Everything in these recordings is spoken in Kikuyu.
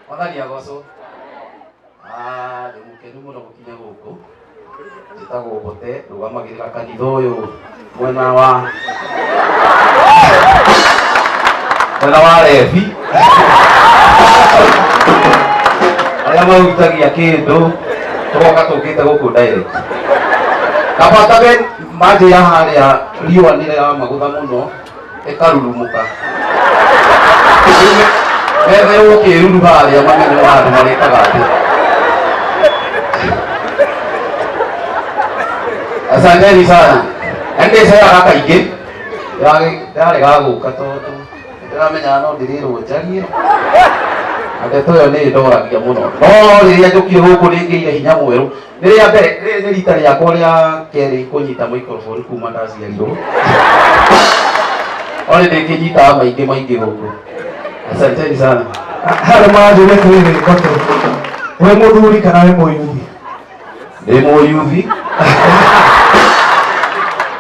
Mwathani agocwo. Ah, ndĩ mũkenu mũno gũkinya gũkũ. Njĩtagwo Bote, ndũgamagĩrĩra kanitha ũyũ mwena wa mwena wa Rebi. Arĩa mahutagia kĩndũ tũgoka tũkĩte gũkũ direct. Kaba tabe manjĩra harĩa riũa nĩ rĩramagũtha mũno ĩkarurumũka. Metherwo kĩruru harĩa mamenye wa andũ marĩkaga atĩa. Asanteni sana. Na nĩndĩceraga kaingĩ. Ndarega gũka tondũ nĩndĩramenyaga no ndĩrĩrwo njarie. Na ndeto ĩyo nĩ ĩndoragia mũno. No rĩrĩa njũkire gũkũ nĩngĩire hinya mwerũ. Nĩ rĩa mbere, rĩrĩ nĩ rita rĩakwa rĩa kerĩ kũnyita microphone kuma ndaciarirwo. No nĩ ndĩkĩnyitaga maingĩ maingĩ gũkũ. Asanteni sana. Harĩ maranjũria atĩrĩrĩ Ngote, wĩ mũthuri kana wĩ mũyuthi? Ndĩ mũyuthi.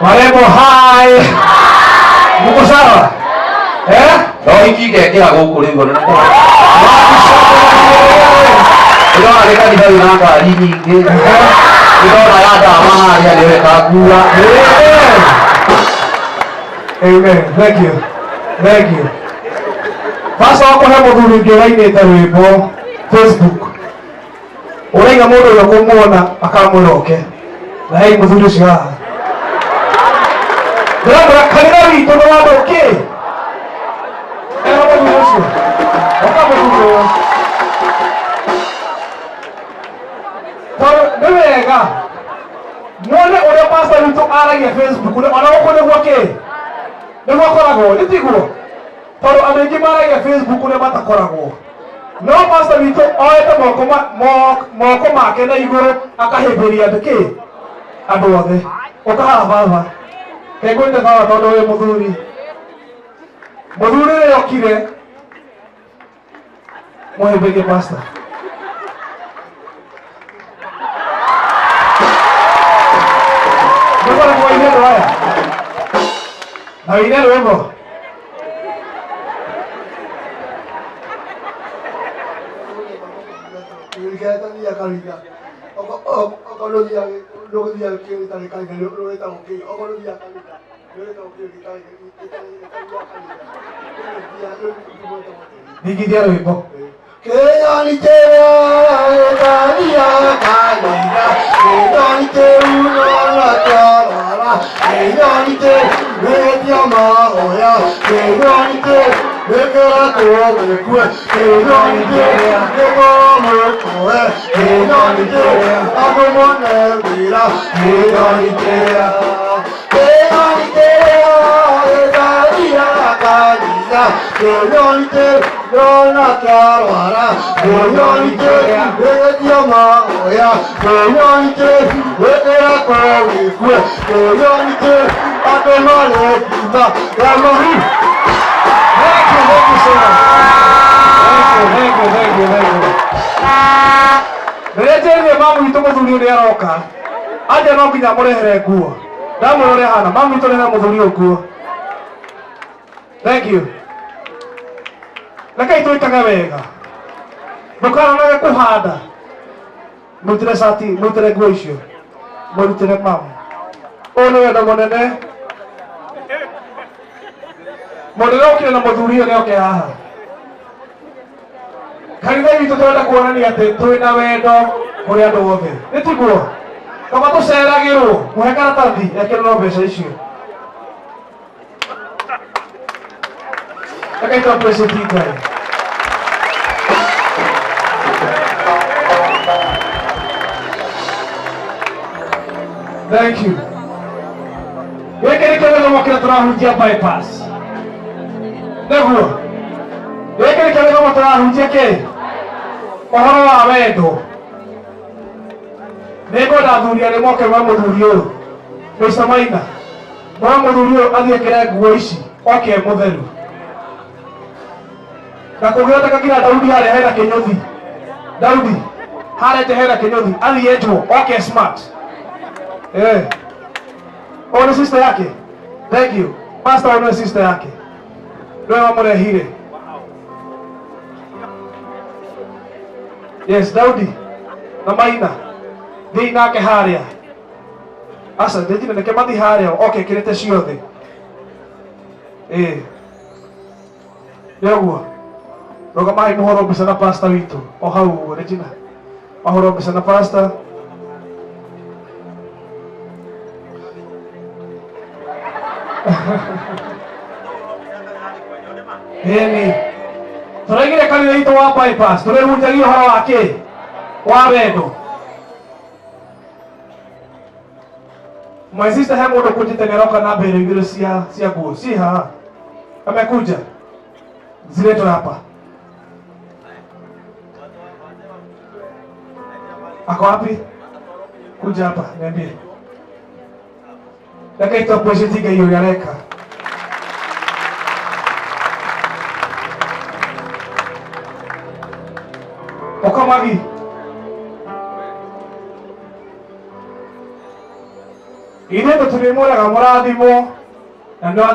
Warembo hai. Muko sawa? Eh? No hiki ngekĩra gũkũ rĩu ona nĩ ndĩrona nĩ kanitha wĩna ngari nyingĩ. Ndĩrona ya ndama harĩa nĩyo ĩkangua. Amen. Thank you. Thank you. Pastor wakwa he mũthuri ũngĩ ũrainĩte rwĩmbo Facebook. Ũraiga mũndũ ũrĩa ũkũmuona akamwĩra oke. Na hei mũthuri ũcio haha. Ndĩramwĩra kanitha witũ nĩ wa andũ kĩ? Era mũthuri ũcio. Oka mũthuri ũyũ. Tondũ nĩ wega muone ũrĩa pastor witũ aragia Facebook ona gũkũ nĩguo kĩ? Nĩguo akoragwo, nĩ tiguo? Tondũ andũ aingĩ maragia Facebook ũrĩa matakoragwo. No pastor witũ oete moko moko make na igũrũ akahĩmbĩria andũ kĩ? Andũ othe. Ũka haha baba. Kengwĩte baba tondũ wĩ mũthuri. Mũthuri ũrĩa okire mũhĩmbĩrie pastor. Nĩguo nĩguo ine andũ aya. Na wĩine rwĩmbo. Gĩtania kanitha okorwo ndũgũthiaga kĩrĩtarĩ kanitha rwĩtagwo kĩ okorwo ndũthiaga kanitha rwĩtagwo kĩ gĩtarĩ kanitha Thingithia rwĩmbo. Kĩnyoni kĩrĩa gĩtariaga kanitha kĩnyoni kĩu no kĩarwara kĩnyoni kĩu gĩtia mahoya kĩnyoni kĩu gĩkeretwo gĩkue kĩnyoni kĩu gĩkorwo mũkũe kĩnyoni kĩu andũ mone wĩra kĩnyoni kĩrĩa kĩnyoni kĩrĩa gĩtariaga kanitha kĩnyoni kĩu ndona kĩarwara kĩnyoni kĩu gĩgĩtio mahoya kĩnyoni kĩu gĩkĩrekwo gĩkue kĩnyoni kĩu andũ marengima ya mahu. Thank you, thank you so much. Thank you, thank you, thank you, thank you. Rĩrĩa njĩrire mamu witũ mũthuri ũrĩa aroka, anja no nginya mũrehere nguo. Ndamwĩra ũrĩa ahana, mamu witũ rehera mũthuri ũyũ nguo. Thank you. Rekei twĩkage wega. Ndũkaranage kũhanda. Mũrutĩre cati, mũrutĩre nguo icio. Mũrutĩre mamu. Ũyũ nĩ wendo mũnene. Mũndũ ũrĩa ũkire na mũthuri ũyũ nĩoke haha. Kanitha witũ tũrenda kuonania atĩ twĩ na wendo kũrĩ andũ othe. Nĩ tiguo? Kaba tũceragĩrwo, mũhe karatathi ekĩrĩrwo mbeca icio. Rekei tũ appreciate Ngai. Thank you. Gĩkĩ nĩkĩo gĩthomo kĩrĩa tũrahunjia bypass. Nĩguo. Gĩkĩ nĩkĩo gĩthomo tũrahunjia kĩ? Ũhoro wa wendo. Nĩngwenda athuri arĩa moke wa mũthuri ũyũ. Mr. Maina. No mũthuri ũyũ athiĩ ekĩre nguo ici oke e mũtheru. Na kũngĩhoteka nginya Daudi harĩa hena kĩnyũthi. Daudi harĩa nja hena kĩnyũthi athiĩ enjwo oke smart. Eh. Ũyũ nĩ sister yake. Thank you. Pastor ũyũ nĩ sister yake. Nĩwe wamũrehire. Yes, Daudi na Maina thiĩ nake harĩa. Aca Regina reke mathiĩ harĩa oke ĩkĩrĩte ciothe. Ĩĩ nĩ ũguo, rũgamai mũhũrwo mbica na pastor witũ o hau ũguo. Regina, mahũrwo mbica na pastor. Ĩni tũraigire kanitha witũ wa bypass tũrĩhunjagia ũhoro wa kĩ wa wendo. My sister, he mũndũ kũnjĩte nĩ aroka na mbere igĩrĩ cia nguo ci haha, amekuja ziletwe hapa. Ako wapi? Kuja hapa niambie. Reke tu appreciate Ngai ũrĩa areka. Ũkamagi. Ithuĩ tũtirĩmwĩraga mũrathimwo na no.